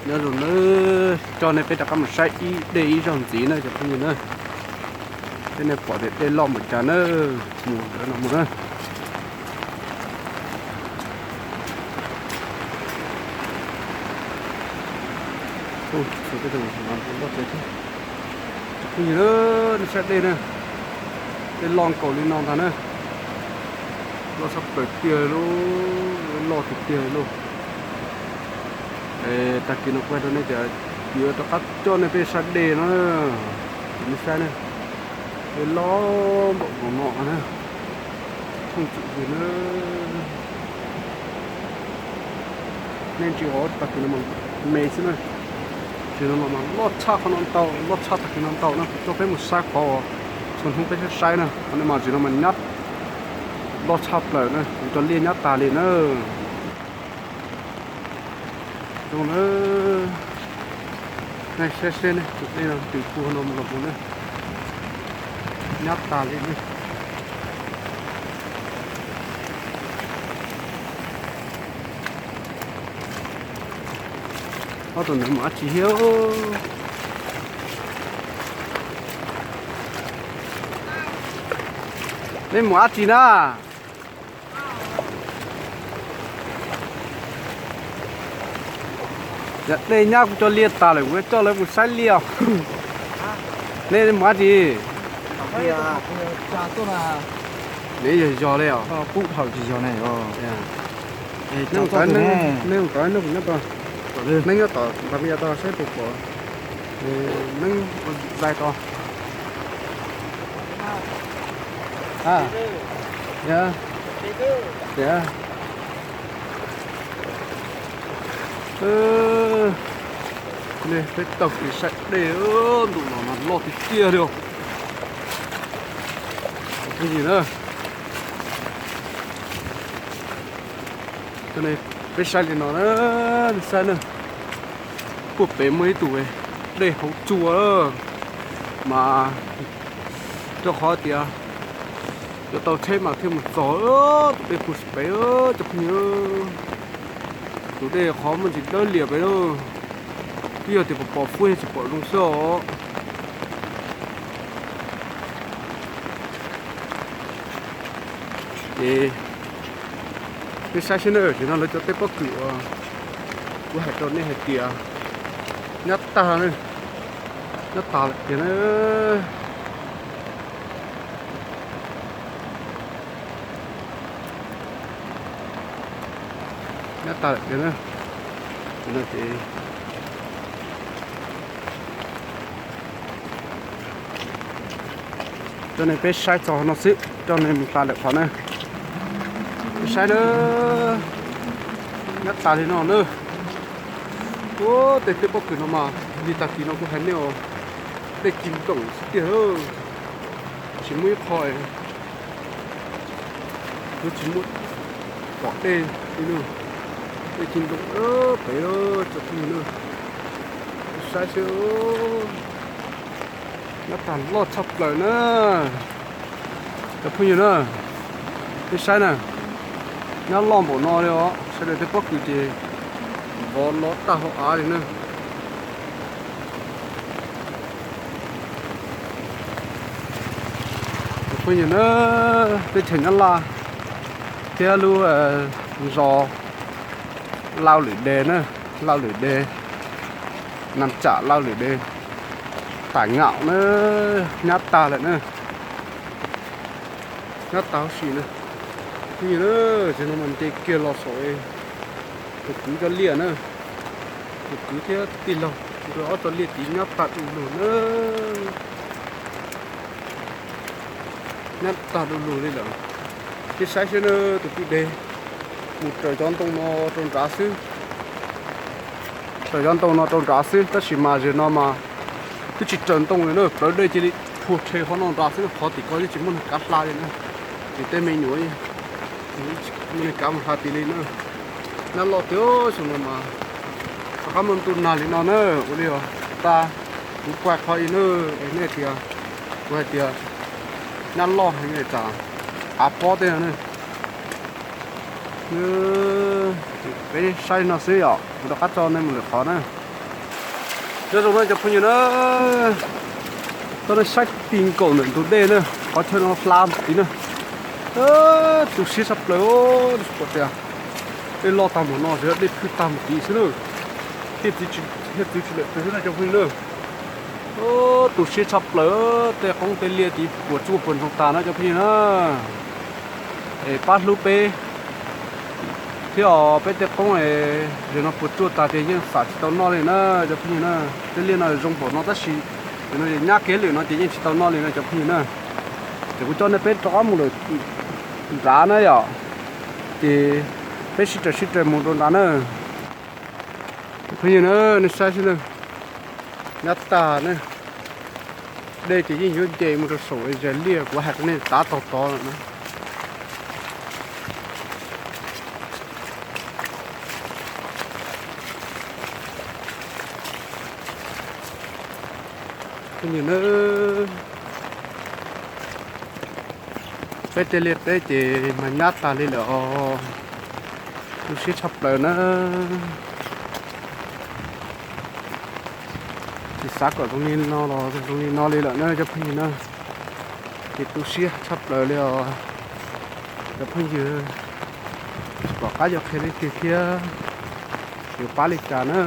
Nyob zoo na, coj nej peb rov qab mus saib ib dej ib zaug ntxiv na cov phooj ywg na. Peb nej pom tias dej loj npaum cas na, mus ntawd no mus na. Ub, txhua tej tus loj tsev thiab. Cov phooj ywg na, nej saib dej na, dej loj nkaus li no ntag na. Loj tshaj plaws tiag lauj, loj tiag tiag lauj. Tag kis no kuv hais rau nej tias yuav rov qab coj nej peb saib dej no, ces nej saib na, dej loj npaum no na, thooj txwm ywg na. Nej ntsia qhov tag kis no mas me xwb na, tsis no los mas loj tshaj qhov no ntau, loj tshaj tag kis no ntau na. Kuv coj peb mus saib qhov uas txhua hnub peb saib saib na, qhov no mas tsis no mas nyab loj tshaj plaws na, kuv cov liaj nyab tas li na. Zoo na, nej saib seb ne, tus dej no twb puag no los mus na, nyab tas li na. Ob tug ntawd mus dab tsi thiab? Nej mus dab tsi na? Yog dej nyab kuv cov liaj tas lawm kuv coj lawv mus saib liaj os. Nej mus dab tsi? Nej yog yog li os. Nej mus tod, nej nyob tom npas me tod saib puas pom. Neeb ua zais tod. Nej peb taug kev saib dej, ntu no mas loj tiag tiag li os. Phooj ywg na, peb saib li no na, saib na, puag pem muaj ib tug dej hauv tsua mas rau qhov tias yuav tau tsheb mas thiaj mus txog tus dej puag pem cov phooj ywg. Tus dej qhov muaj ntsis dawb lias pem lawm, twb yog tias pom pom fub yog tsis pom zoo xwb os. Ces nej saib seb na, tam sim no lawv cov tej pob kws uas kuv hais rau nej hais tias nyab tag, nyab tas lawm tiag na. Nyab tas lawm tiag na. Tam sim no ces coj nej peb saib txog no xwb, coj nej mus tas lawm qhov na. Peb saib na, nyab tas li no na. Ua tej tej pob kws no mas li tag kis no kuv hais nej os, dej ci ntoom xwb tiag lauj. Tsis muaj ib qho yuav tsis muaj pom dej li na. Dej ci ntoom pem cov phooj ywg na. Saib seb, nyab tas loj tshaj plaws na. Cov phooj ywg na, nej saib na, nyab loj npaum no li os, sawv daws tej pob kws ces vov lov tag hauv av li na. Cov phooj ywg na, teb chaws Nyab Laj thiab lub zos Lauj Lwm Des na, Lauj Lwm Des, nam tsam Lauj Lwm Des, tam ngaum na, nyab tag lawm na. Nyab tag huv si na. Phooj ywg na, tam sim no mas nce kiag los saum tus kwv cov liaj na, tus kwv thiab tij laug nkawd ob txoj liaj tid nyab tag du lug na. Nyab tag du lug li lawm. Peb saib seb na, tus kwv Des mus raws cov ntoo no rau nrad xwb. Raws cov ntoo no rau nrad xwb, tab sis mas zaum no mas twb tsis raws ntoo li na, plawv dej cia li phua rhe qhov no nrad xwb, qhov tim ko twb tsis muaj neeg kav hla li na. Ces tej me nyuam muaj neeg kav mus hla tim li na. Nyab loj tiag xyoo no mas rov qab muaj ntuj nag li no na, ua li os. Tag, kuv kuaj qhov ib na, es nej tias, kuv hais tias nyab loj heev li tsam av pob tej no na. Peb saib no xwb yom, kuv rov qab tso nej mus lwm qhov na. Nyob zoo na cov phooj ywg na, tuaj saib ti nkaus ntawm ntug dej na, qhov chaw no hla mus tid na. Tu siab tshaj plaws, tias dej loj tag mus no, dej phwj tag mus tid xwb na. Thiaj txwv tsis lawm xwb na cov phooj ywg na. Tu siab tshaj plaws, tej qoob tej liaj tid puas tsuaj puas ntsoog tas na cov phooj ywg na. Es pab hlub peb thiab os, peb tej qoob es zaum no puas tsuaj tas ces yeej xam tsis tau noj li na cov phooj ywg na. Tej liaj no zoo npaum no tab sis zaum no nyab kiag lawm no ces yeej tsis tau noj li na cov phooj ywg na. Ces kuv coj nej peb rov qab mus lawm nrad na yom, ces peb sib raws sib raws mus rau nrad na. Cov phooj ywg na, nej saib xwb na, nyab tag na. Dej ces yeej yuav nce mus rau saum zes liaj kuv hais rau nej tav tog tod lawm na. Peb tej liaj teb ces mas nyab tag li lawm os. Tu siab tshaj plaws na. Tsis xav kom zoo li no los zoo li no li lawm na cov phooj ywg na. Ces tu siab tshaj plaws li os cov phooj ywg. Tsis pom qab yuav qhia leej twg thiab yuav pab li cas na.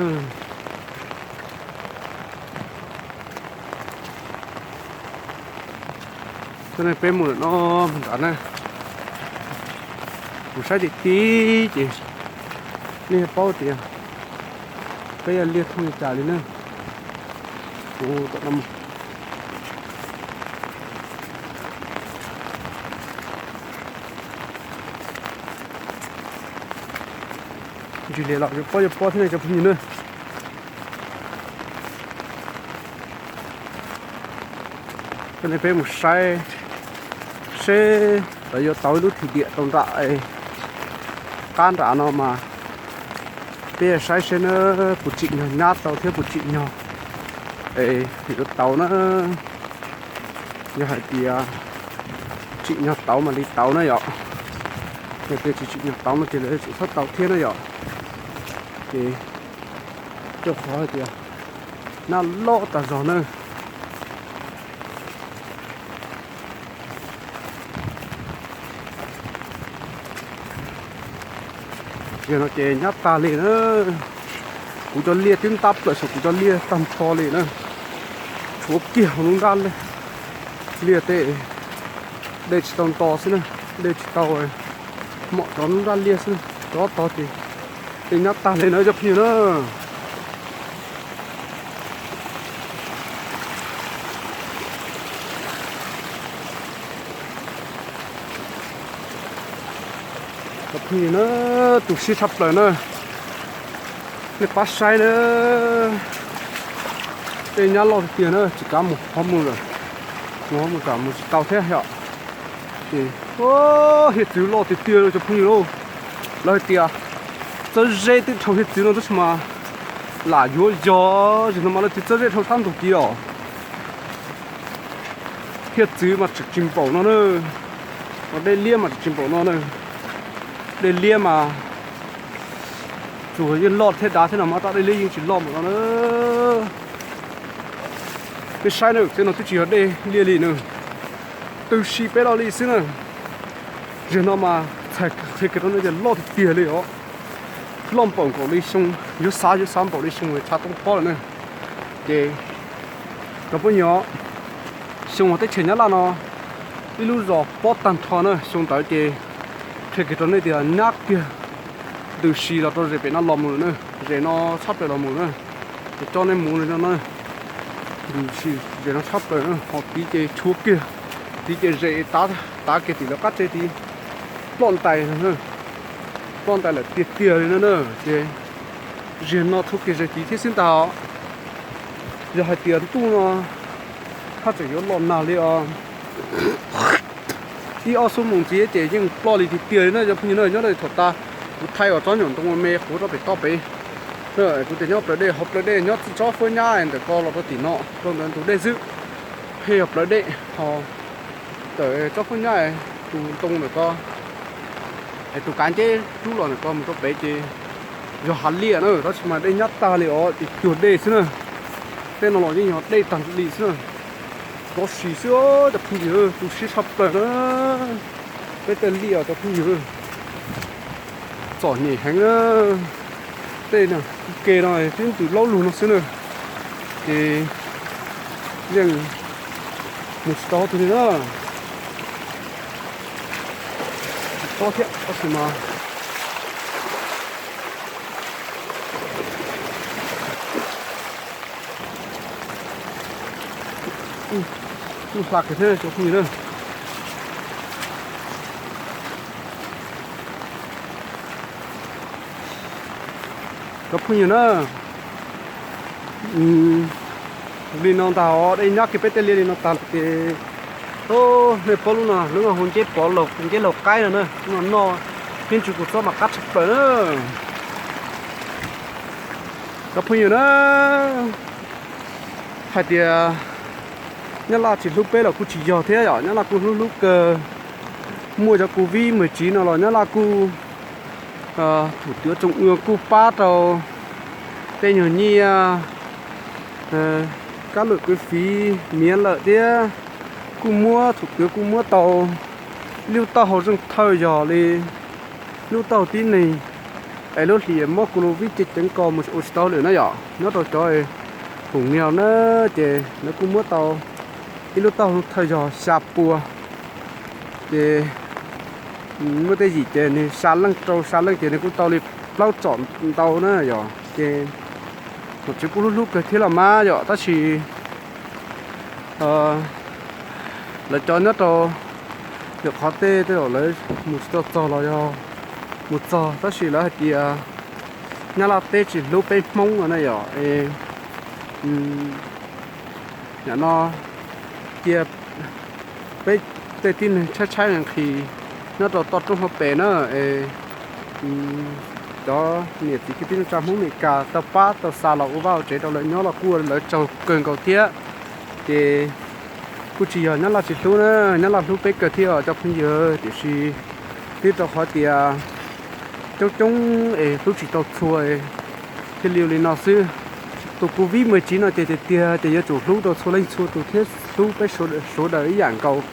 Coj nej peb mus lawm no mus nrad na. Mus saib tim tid ces nej yuav paub tias peb yog liaj thooj li cas li na. Kuv tom no mus. Ntsis li los yuav pob yuav pob thiab ne cov phooj ywg na. Coj nej peb mus saib seb lawv yuav tau ib lub thim diam rau nram qab nram no mas peb saib seb na puas tsim nyog nyab tau thiab puas tsim nyog es yuav tau na. Yog hais tias tsim nyog tau mam li tau na yom. Yog tias tsis tsim nyog tau no ces lawv tseem txhob tau thiab na yom. Ces rau qhov hais tias nyab loj tag zog na. Yog no ces nyab tag li na. Kuv cov liaj twb ntab plaws saum kuv cov liaj tag nrho li na. Tshuav kiag hauv lub nrab liaj tej, dej tsis tau nto xwb na, dej tsis tau mom rov lub nrab liaj xwb, rov tog ces dej nyab tag li na cov phooj ywg na. Cov phooj ywg na, tu siab tshaj plaws na. Nej pab saib na, dej nyab loj tiag tiag na, tsis kav mus qhov mus lawm, mus qhov mus tsam mus tsis tau thiab yom. Ces hiav txwv loj tiag tiag cov phooj ywg lauj. Lawv hais tias txawb zeb twb dhau hiav txwv no tab sis mas lam yuav yog zim no mas lawv tias txawb zeb dhau sab ntug tid os. Hiav txwv mas tseem tsis npaum no na, dej liab mas tseem tsis npaum no na. Dej liab mas tsuas yeej loj thiab dav thiab no mas raj dej liab yeej tsis loj npaum no na. Peb saib na, tej no twb tsis yog dej liaj li na, tw si peb loj li xwb na. Zim no mas txhais qhia kiag rau nej tias loj tiag tiag li os. Loj npaum nkaus li xyoo, yuav xav yuav xav npaum li xyoo tshav toob pob lawm na. Ces cov phooj ywg, xyoo teb chaws Nyab Laj no ib lub zos pob tag nrho na, xyoo ntawd ces qhia kiag rau nej tias nyab kiag ntws si los rau zem pem no los mus lawm na, zem no tshab plaws los mus na. Ces coj nej mus li no na, ntws si zem no tshab plaws na, ho tid ces tshuav kiag, tid ces zem tav kiag tim lawv qab tsev tid, ploj ntais, ploj ntais lawm tiag tiag li no na. Ces zig no tshuav kiag zem tid thiab xwb ntag. Yog hais tias ntuj no haj tseem yuav los nag li os, ib ob xuab moos ntxiv ces yeej ploj li tiag tiag li na cov phooj ywg na. Nyob rau thaum tas kuv thaij uas tsob nyuam ntoo me qhuav rau pem toj pem, kuv tias nyob plawv dej, hauv plawv dej nyob txij tsob fuab nyab ntawm ko los rau tim no rau ntawd ntug dej xwb, pheej yog plawv dej ho ntawm tsob fuab nyab tus ntoo ntawm ko es tus kav nceb rub los ntawm ko mus rau pem ces yog hav liaj na, tab sis mas dej nyab tag li os, ces cuag dej xwb na. Tej no los yeej yog dej tag li xwb na. Kov si xwb cov phooj ywg, tu siab tshaj plaws na. Peb tej liaj cov phooj ywg, txom nyem heev na. Tej no, ke no twb ntws laub lug no xwb na, ces yeej mus tsis tau twg li na. Tsis tob thiab tab sis mas kuj hla kawg thiab cov phooj ywg na. Cov phooj ywg na, li no ntag os, dej nyab kiag peb tej liaj li no tag lawm ces, nej paub lub no, lub no hu nceb pov laug, nceb laug qaib no na, lub no noj thiab ntsw kua txob mas qab tshaj plaws na. Cov phooj ywg na, hais tias Nyab Laj tsis hlub peb los kuj tsis yog thiab yom, Nyab Laj kuj hlub hlub kawg. Muaj cov covid mười chín no los Nyab Laj kuj, thủ tướng Trung ương kuj pab rau tej nyuag nyiaj, cán bộ kinh phí miễn lawm thiab, kuj muab, thủ tướng kuj muab tau lub taub hau zeej thawj yog li lub taub hau tib neeg, es lub hlis mob covid ces ceev kos mus ua tsis tau lawm na yom. Nyob rau cov khoom nyiaj na, ces lawv kuj muab tau ib lub taub hau thawj yog xya pua. Ces muaj tej yim ces nws xya leej rau xya leej ces nws kuj tau li plaub tsom ntau na yom. Ces nom tswv kuj hlub hlub kawg thiab los mas yom, tab sis lawv cov nyob rau ntawm qhov tej tej zaum lawv mus tsis tau txog los yog mus txog tab sis lawv hais tias Nyab Laj teb tsis hlub peb Hmoob no na yom. Nim no cia peb tej tib neeg tshaib tshaib nqhis nyob rau toj roob hauv pes na, es cov niam txiv kwv tij neej tsa Hmoob Amelikas tau pab tau xa los ua vaj ua tsev rau lawv nyob los kuj ua lawv tsaug kawg nkaus thiab. Ces kuj tsis yog Nyab Laj tsis hlub na, Nyab Laj hlub peb kawg thiab os cov phooj ywg, tiam sis twb rau qhov tias coob coob es hlub tsis tau txhua thiaj li ua li no xwb. Tus covid mười chín no ces tiag tiag ces yuav tsum hlub rau txhua leej txhua tus thiab hlub peb sawv daws ib yam nkaus,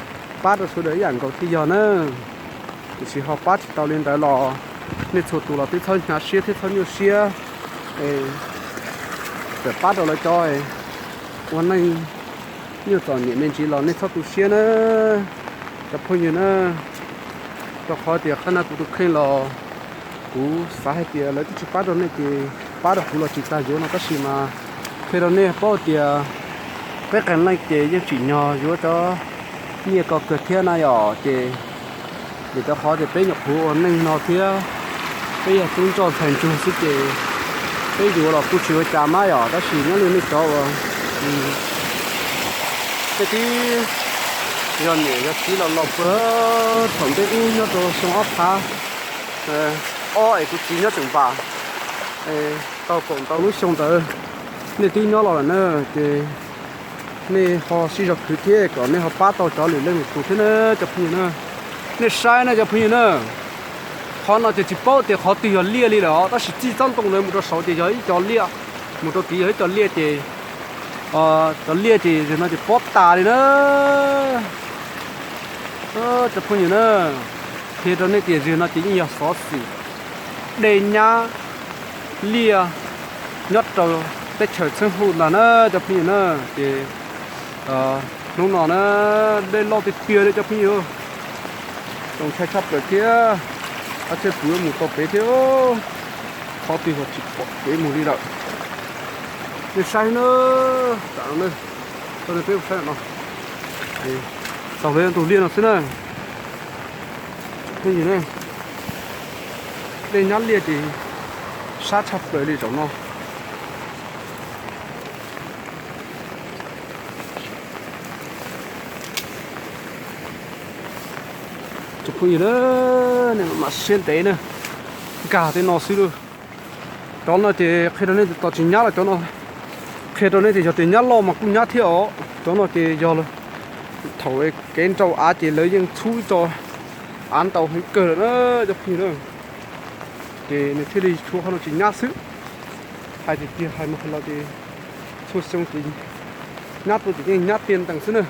pab rau sawv daws ib yam nkaus thiaj yog na. Tiam sis ho pab tsis tau li ntawd los nej txhua tus los twb txhob hnyav siab thiab txhob nyuaj siab, txawm pab rau lawv cov ua neej nyuaj txom nyem me ntsis los nej txhob tu siab na cov phooj ywg na. Rau qhov tias qhov no kuv tus kheej los kuv xav hais tias lawv twb tsis pab rau nej ces pab rau kuv los tsis tag yuav no tab sis mas qhia rau nej paub tias peb qee leej ces yeej tsim nyog yuav cov nyiaj ko kawg thiab na yom. Ces vim rau qhov tias peb nyuam qhuav ua neej no thiab peb yog tub ntsoj ntxhais ntsuag xwb ces peb yuav los kuj tsis ua cas mas yom, tab sis nyob li nej cov uas tej tib yog niam yog txiv los los puag thaum ntej ub nyob rau xyoo ob phav ob es kuv txiv nyob tseem npam, tau kaum ntau lub xyoo ntawd nej twb nyob los lawm na, ces nej ho sib zog khwv thiab kom nej ho pab tau cov lwm leej lwm tus thiab na cov phooj ywg na. Nej saib na cov phooj ywg na, qhov no ces tsis paub tias qhov twg yog liaj li lawm os, tab sis txij tsob ntoo ntawd mus rau saud ces yog ib co liaj, mus rau tid yog ib co liaj ces cov liaj ces zaum no ces pob tas li na. Cov phooj ywg na, qhia rau nej tias zaum no ces yeej yog xov xwm dej nyab liaj nyob rau teb chaws Txheeb Huj ntag na cov phooj ywg na. Ces hnub no na, dej loj tiag tiag li cov phooj ywg, zoo ntshai tshaj plaws thiab. Ab tsheb puv mus tau pem thiab, qhov twg los tsis pom kev mus li lawm. Nej saib na, tam no, peb mus saib no, txaus li tus liaj no xwb na. Dej nyab liaj ces sab tshaj plaws li zaum no. Cov phooj ywg na, nej mam siab ntev na, nkag tej no xwb lauj. Cov no ces qhia rau nej tias tsis nyab los cov no, qhia rau nej tias yog tias nyab loj mas kuj nyab thiab os. Cov no ces yog thaum kev nrau av ces lawv yeej txhub ib co av ntau heev kawg lawm na cov phooj ywg na. Ces nws thiaj li tshuav qhov no tsis nyab xwb. Hais tiag tiag hais mus hais los ces tsis Muaj xyoo ces nyab tuaj ces yeej nyab tiag ntees xwb na.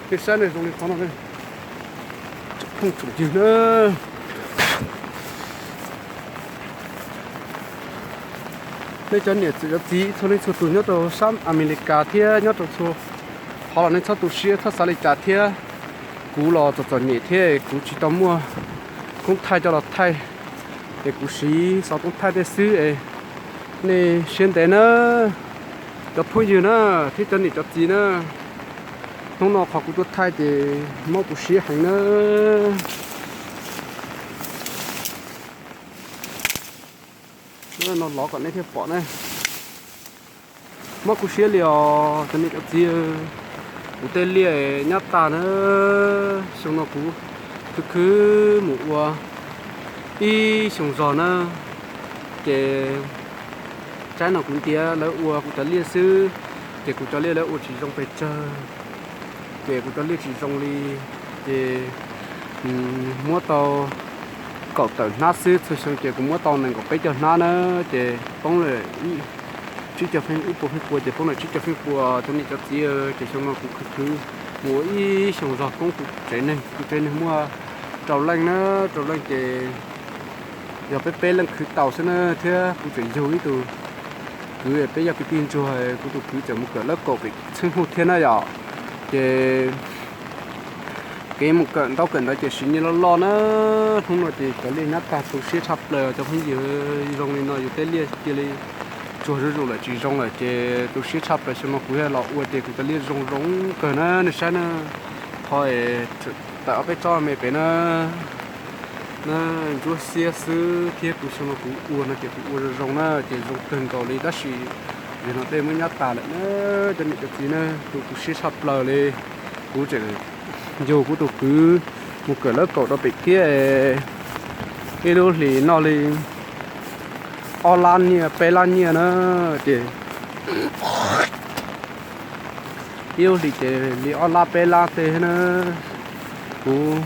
Nej saib ne, zoo li qhov no ne, tsoom phooj tsoom ywg na. Nej cov niam txiv cov txiv txhua leej txhua tus nyob rau sab Amelikas thiab nyob rau txhua qhov los nej txhob tu siab txhob xav li cas thiab. Kuv los txom txom nyem thiab kuv tsis tau muaj koob thaij coj los thaij, es kuv siv xov tooj thaij tej xwb es nej siab ntev na, cov phooj ywg na, thiab cov niam cov txiv na. Hnub no qhov kuv tuaj thaij ces mob kuv siab heev na. No lov kom nej thiaj pom na. Mob kuv siab li os cov niam cov txiv, kuv tej liaj nyab tag na. Xyoo no kuv khwv khwv mus ua ib xyoos zog na, ces tsaib no kuv ntiav lawv ua kuv cov liaj xwb, ces kuv cov liaj lawv ua tsis zoo pes tsawg, ces kuv cov liaj tsis zoo li, ces muab tau kaum tawm hnab xwb, txhua xyoo ces kuv muab tau nees nkaum peb caug hnab na, ces poob lawm tsib caug feeb, ib puas feeb pua ces poob lawm tsib caug feeb pua cov niam cov txiv, ces xyoo no kuv khwv khwv mus ua ib xyoos zog koob kuv tsev neeg, kuv tsev neeg muaj rau leej na, rau leej ces yog peb peb leej khwv tau xwb na, thiab kuv tseem yug ib tug kwv, peb yog kwv tij ntsuag, kuv tus kwv tseem mus kawm lab kaum pem Txheeb Huj thiab na yom. Ces kev mus kawm ntaub kawm ntawv ces siv nyiaj loj loj na. Hnub no ces cov liaj nyab tag tu siab tshaj plaws cov phooj ywg, zoo li no yus tej liaj cia li tsuag zuj zus lawm tsis zoo lawm ces tu siab tshaj plaws. Xyoo no kuv los ua ces kuv cov liaj zoo zoo kawg na, nej saib na. Qhov tawm ob peb tsob me pem na, na ntsuab xiab xwb thiab kuv xyoo no kuv ua no ces kuv ua zoo zoo na ces zoo kawg nkaus li tab sis yog no dej muab nyab tas lawm na, cov niam cov txiv na, tu tu siab tshaj plaws li. Kuv tseem yug kuv tus kwv mus kawm lab kaum rau pem kiab, ib lub hlis noj li ob lab nyiaj peb lab nyiaj na, ces ib lub hlis ces li ob lab peb lab tej na. Kuv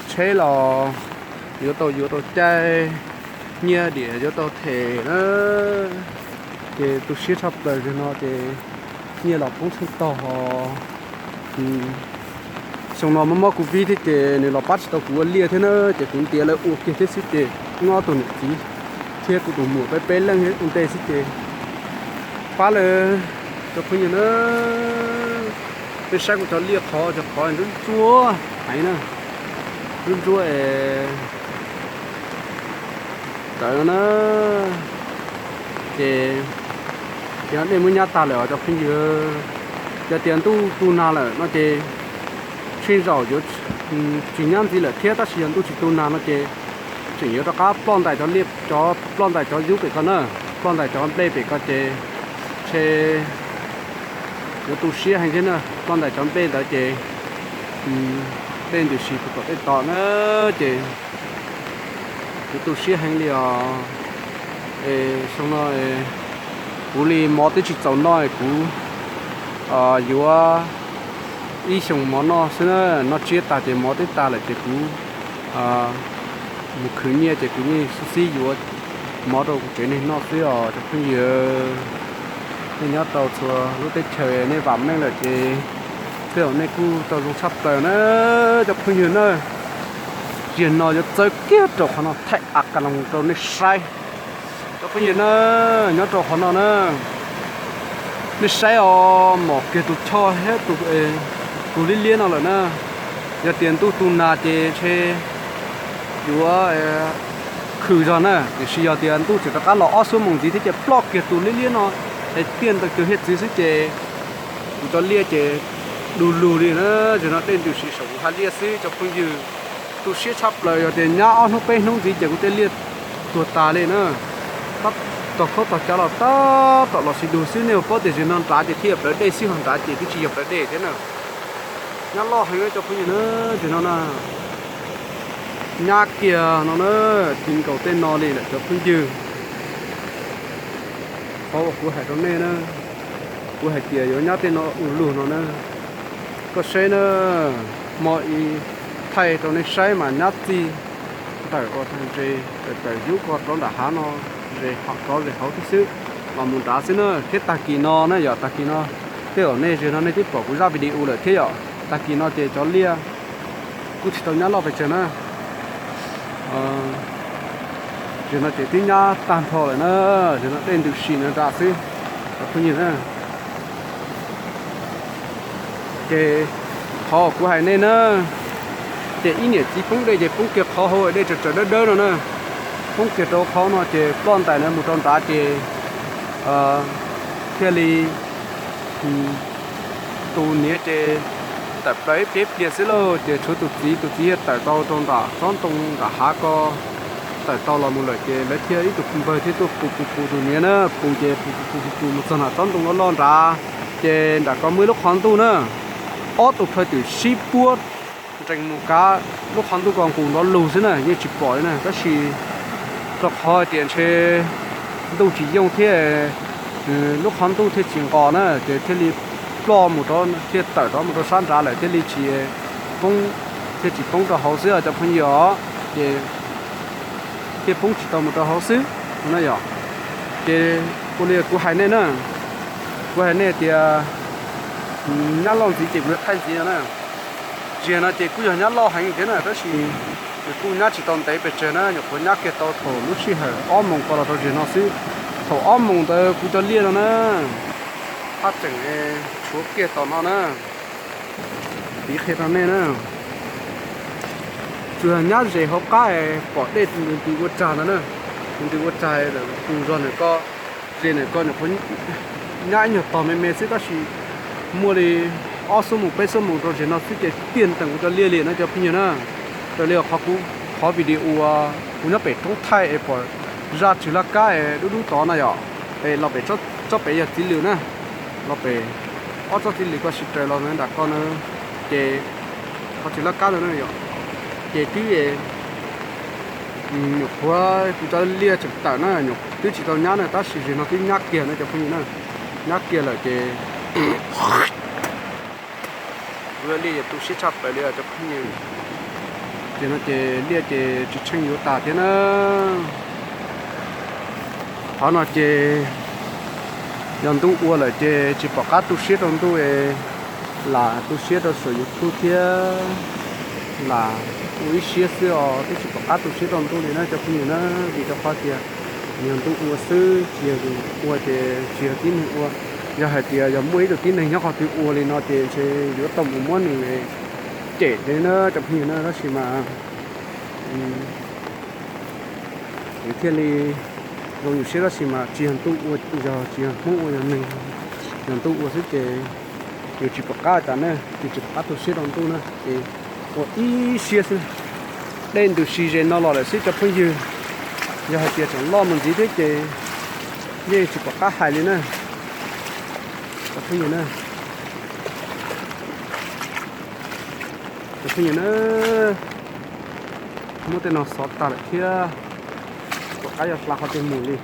tsheb los yuav tau yuav tau caij, nyiaj diam yuav tau them na, ces tu siab tshaj plaws. Zaum no ces nyiaj los poob txheej tog. Xyoo no mob mob kuv vib thiab ces nws los pab tsis tau kuv ua liaj thiab na, ces kuv ntiav lawv ua kiag thiab xwb ces nyob tus niam txiv thiab kuv tus muam peb peb leeg ua ntej xwb ces pab lawv. Cov phooj ywg na, nej saib kuv cov liaj qhov, cov qhov ntsuab ntsuab heev na, ntsuab ntsuab es tawv na, ces yog dej muab nyab tag lawm os cov phooj ywg. Yog tias ntuj tu nag lawm no ces tsheej zaum yuav tsis nyab ntxiv lawm thiab, tab sis yog ntuj tsis tu nag no ces tseem yuav rov qab ploj ntais cov liaj, cov ploj ntais cov yub pem ko na, ploj ntais cov nplej pem ko ces ntshe yuav tu siab heev thiab na. Ploj ntais cov nplej ntawd ces dej ntws si puag tom tej tod na, ces kuv tu siab heev li os. Es xyoo no kuv li mov twb tsis txaus noj, kuv yuav ib xyoos mov noj xwb na, noj tsiab tag ces mov twb tag lawm ces kuv mus khwv nyiaj ces kuv yeej xub xib yuav mov rau kuv tsev neeg noj xwb os cov phooj ywg. Nej nyob rau txhua lub teb chaws nej vam meej lawm ces tej zaum nej kuj tau zoo tshaj plaws na cov phooj ywg na. Zaum no yuav txawb kiag rau qhov no thaij a ka loos rau nej saib. Cov phooj ywg na, nyob rau qhov no na, nej saib os, mos kiag tus choj thiab tus liab liab no lawm na. Yog tias ntuj tu nag ces ntshe yuav khwm zog na, tiam sis yog tias ntuj tseem rov qab los ob xuab moos ntxiv thiab ces ploj kiag tus liab liab no es tiaj ntawm tus hiav txwv xwb ces kuv cov liaj ces du lug li na. Zaum no dej ntws si saum kuv haiv liaj xwb cov phooj ywg. Tu siab tshaj plaws, yog tias nyab ob hnub peb hnub ntxiv ces kuv tej liaj tuag tas li na. Tab tom khaub tom cav los tab tom los sib dug xwb, nej puas paub tias zaum no nrad ces thiaj yog plawv dej xwb, ho nrad ces twb tsis yog plawv dej thiab na. Nyab loj heev cov phooj ywg na, zaum no na, nyab kiag no na, ti nkaus tej no li lawm cov phooj ywg. Qhov uas kuv hais rau nej na, kuv hais tias yuav nyab tej no du lug no na, koj saib na, hmo ib thaij rau nej saib mas nyab txij ntawm ua tag ze, tawm tawm yub ko rov nram hav no, ze rov ze hauv thiab xwb. los mus nrad xwb na, thiab tag kis no na yom, tag kis no tej zaum nej zaum no nej twb pom kuv zaj video lawm thiab yom. Tag kis no ces cov liaj kuj tsis tau nyab loj pes tsawg na. Zaum no ces twb nyab tag nrho lawm na, zaum no dej ntws si no nram xwb, cov phooj ywg na. Ces qhov kuv hais nej na, ces ib niam txiv poob dej ces poob kiag qhov hauv dej tsawm tsawm dawb dawb no na, poob kiag rau qhov no ces ploj ntais na mus rau nrad ces thiaj li tus niam ces tawm plaws ib pliag ib pliag xwb lauj, ces tshuav tus txiv, tus txiv tawm tau rau nram tsob ntoo nram hav ko, tawm tau los mus lawm ces lawv thiaj ib tug npawg thiaj tuaj pus pus pus tus niam na, pus ces pus pus pus pus mus txog nram tsob ntoo loj loj nrad, ces nram ko muaj ib lub qhov ntuj na, ob tug phawj twm sib puab nrees mus kav lub qhov ntuj ko nqus nrov lug xwb na, yeej tsis pom li na, tab sis rau qhov tias ntshe ntuj tsis yooj thiab lub qhov ntuj thiaj tsis nqos na, ces thiaj li ploj mus rau, thiaj tawm rov mus rau sab nrad lawm thiaj li tsis poob, thiaj tsis poob rau hauv xwb os cov phooj ywg os, ces thiaj poob tsis tau mus rau hauv xwb no yom. Ces ua li kuv hais nej na, kuv hais nej tias nyab loj ntxiv ces kuv yuav thaij ntxiv no na. Zaum no ces kuj yog nyab loj heev thiab na, tab sis nws kuj nyab tsis tau ntev pes tsawg na, nyuam qhuav nyab kiag tau thaum lub sij hawm ob moos ko los rau zaum no xwb. Thaum ob moos ntawd kuv cov liaj no na, haj tseem tshuav kiag tom no na, piv qhia rau nej na. Tsuas nyab ze hauv qab pom dej ntws ntws ua tsag ntawd na, ntws ua tsag lawm tus zog ntawm ko, ze ntawm ko nyuam qhuav nyab ib nyuag tog me me xwb tab sis muaj li ob xuab moos peb xuab moos rau zaum no xwb ces tiaj ntees kuv cov liaj li na cov phooj ywg na. Raws li qhov kuv, qhov video uas kuv nyob pem roob thaij es pom zaj tsw laj kab es dub dub tod na yom, es los pem tsob pem yog txiv lws na, los pem ob tsob txiv lws ko sib raws los nram ko na, ces qhov tsw laj kab ntawd na yom, ces twb nyuam qhuav kuv cov liaj tseem tawm na, twb tsis tau nyab na tab sis zaum no twb nyab kiag na cov phooj ywg na, nyab kiag lawm ces kuv liaj ces tu siab tshaj plaws li cov phooj ywg. Ces no ces liaj ces tsis tsheej yuav tas thiab na. Qhov no ces yog ntuj ua lawm ces tsis pom qab tu siab rau ntuj, lam tu siab rau saum YouTube thiab lam ua ib siab xwb os, twb tsis pom qab tu siab rau ntuj li na cov phooj ywg na, vim rau qhov tias yog ntuj ua xwb, tsis yog yus ua ces tsis yog tib neeg ua. Yog hais tias yog muaj ib tug tib neeg nyob qhov twg ua li no ces ntshe yuav tau mus muab nws cem thiab na cov phooj ywg na, tab sis mas yus thiaj li zoo yus siab, tab sis mas tsis yog ntuj ua, yog tsis yog Hmoob ua, yog neeg, yog ntuj ua xwb ces yus tsis pom qab tas na, ces tsis pom qab tu siab rau ntuj na ces ua ib siab xwb. Dej ntws si ze no los lawm xwb cov phooj ywg, yog hais tias tseem loj mus ntxiv thiab ces yeej tsis pom qab hais li na cov phooj ywg na. Cov phooj ywg na, muab tej no xov tag lawm thiab, tsis pom qab yuav hla qhov twg mus li.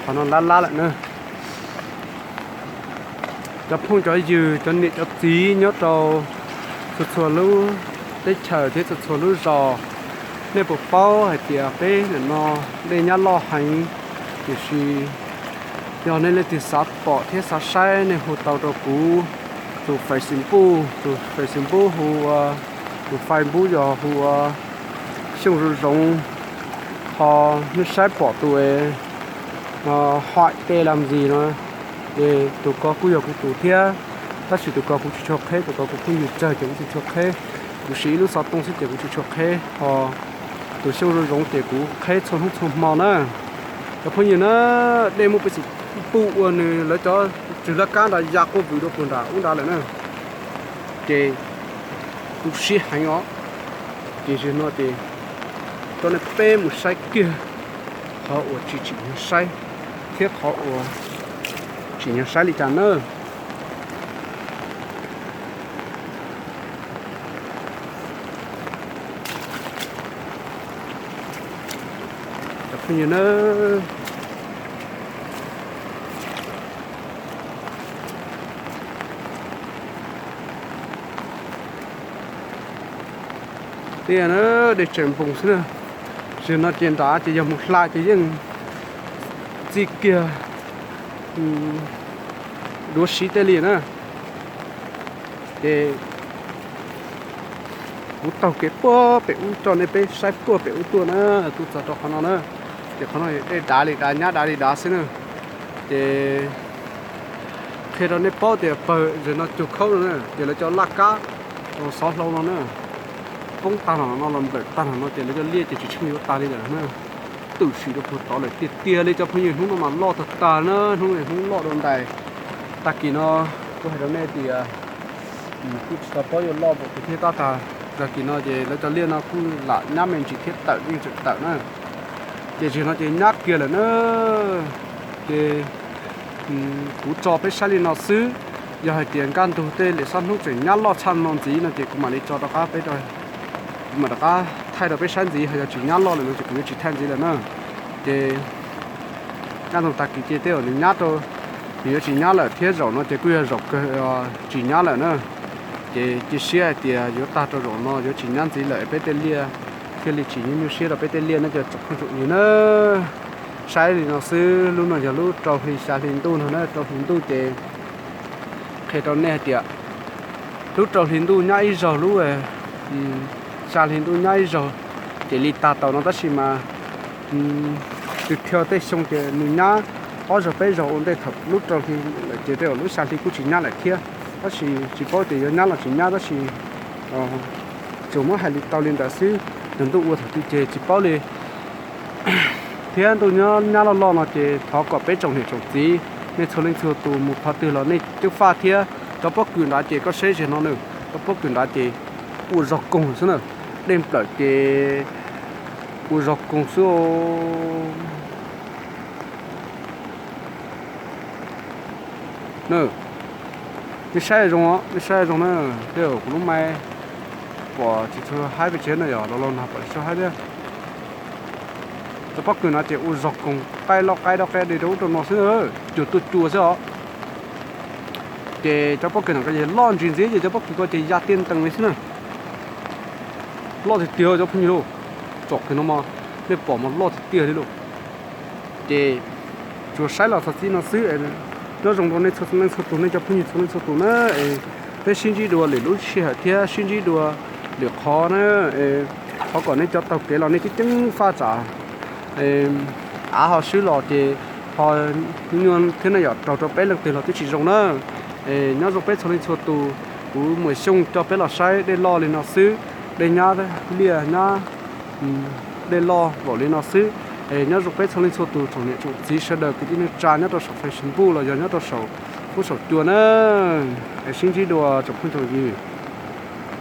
Qhov no lab lab lawm na. Cov phooj cov ywg, cov niam cov txiv nyob rau txhua txhua lub teb chaws thiab txhua txhua lub zos, nej puas paub hais tias peb nim no dej nyab loj heev, tiam sis yog nej leej twg xav pom thiab xav saib nej hu tau rau kuv tus Facebook, tus Facebook hu ua, tus Facebook yog hu ua Xyooj Zoo Zoov. Ho nej saib pom tus hais tej lam ntsis no, ces tus ko kuj yog kuv tus thiab, tab sis tus ko kuv tsis tshua qheb, tus ko kuv phooj ywg tsawg ces kuv tsis tshua qheb. Kuv siv ib lub xov tooj xwb ces kuv tsis tshua qheb, ho tus Xyooj Zoo Zoov ces kuv qheb txhua hnub txhua hmo na. Cov phooj ywg na, dej muaj peev xwm puj ua nws lawv cov tsw laj kab nrad ya quaj vwm rau puag nram ub nrad lawm na. Ces tu siab heev os. Ces zaum no ces coj nej peb mus saib kiag qhov uas tsis tsim nyog saib thiab qhov uas tsim nyog saib li cas na. Cov Yog na, tiag na, dej tseem npoos xwb na. Zaum no ces nrad ces yog mus hla ces yeej txij kiag duav siv tej li na. Ces kuv taug kev puag pem ub rau nej peb saib puag pem ub tuaj na, tuaj txog rau qhov no na. Ces qhov no dej dav li dav, nyab dav li dav xwb na. Ces qhia rau nej paub tias pawg zaum no cug khaub no na, ces lawv cov laj kab xov hlau no na, poob tag los no los nplawm tag los no ces lawv cov liaj ces tsis tsheej yuav tag li lawm na. Twm sim rau puag tod lawm tiag tiag li cov phooj ywg, hnub no mas loj tag tag na, hnub no hnub loj dua ntais. Tag kis no kuv hais rau nej tias kuj tsis tau paub yuav loj npaum twg thiab tab sis tag kis no ces lawv cov liaj no kuj lam nyab me ntsis thiab tawm yeej tseem tawm na. Ces zaum no ces nyab kiag lawm na. Ces kuv tso peb saib li no xwb. Yog hais tias kaj ntug tej lwm xab hnub tseem nyab loj tshaj no ntxiv no ces kuv mam li tso rov qab peb, kuv mam rov qab thaij rau peb saib ntxiv, ho yog tsis nyab loj lawm no ces kuv yuav tsis thaij ntxiv lawm na. Ces kaj ntug tag kis ces tej zaum nws nyab rau, nws yuav tsis nyab lawm thiab, zaum no ces kuj yog zaum kawg tsis nyab lawm na. Ces cia siab hais tias yuav tag rau zaum no yuav tsis nyab ntxiv lawm es peb tej liaj thiaj li tsis nyuaj nyuaj siab rau peb tej liaj na cov tsoom phooj tsoom ywg na. Saib li no xwb, lub no yog lub rau hli xya hli ntuj no na, rau hli ntuj ces qhia rau nej hais tias lub rau hli ntuj nyab ib zaug, lub xya hli ntuj nyab ib zaug, ces li tag tau no tab sis mas tws thia tej xyoo ces nws nyab ob zaug peb zaug ua ntej thaum lub rau hli lawm ces tej zaum lub xya hli kuj tsis nyab lawm thiab. Tab sis tsis paub tias yuav nyab los tsis nyab tab sis tsuas muab hais li tau li ntawd xwb. Nws ntuj ua thaum twg ces tsis paub li. Thiab ntuj nyab loj loj no ces thov kom peb tsoom niam tsoom txiv nej txhua leej txhua tus mus qhov twg los nej ceev faj thiab. Cov pob kws nrad ces koj saib zaum no na, cov pob kws nrad ces ua zog koog xwb na, dej nplawm ces ua zog koog xwb. Nej saib zoo, nej saib zoo na, tej zaum kuv lub maib pom tsis tshua haib pes tsawg no yog los los nag pom tsis tshua haib thiab. Cov pob kws no ces ua zog koog qaib loj qaib dawb qaib dej rau ub rau no xwb, cuag tuaj cua xwb os. Ces cov pob kws no ko ces loj ntsis ntxiv ces cov pob kws ko ces ya tiaj ntees li xwb na. Loj tiag tiag cov phooj ywg lauj, tsom kiag no mas nej pom mas loj tiag tiag li lauj. Ces tsuas saib los txog txij no xwb. Nyob zoo rau nej txhua leej txhua tus, nej cov phooj ywg txhua leej txhua tus na. Peb sib ntsib dua lwm lub sij hawm thiab sib ntsib dua lwm qhov na. Thov kom nej cov taug kev los nej ceev ceev faj tsam av ho swb los ces ho nyuaj thiab na yom, raug rau peb leej twg los twb tsis zoo na. Nyob zoo peb txhua leej txhua tus, kuv Muam Xyooj coj peb los saib dej loj li no xwb, dej nyab liaj nyab dej loj npaum li no xwb. Nyob zoo peb txhua leej txhua tus tsoom niam tsoom txiv sawv daws kwv tij neej tsa nyob rau saum Facebook los yog nyob rau saum huab saum cua na. Sib ntsib dua tsoom phooj tsoom ywg.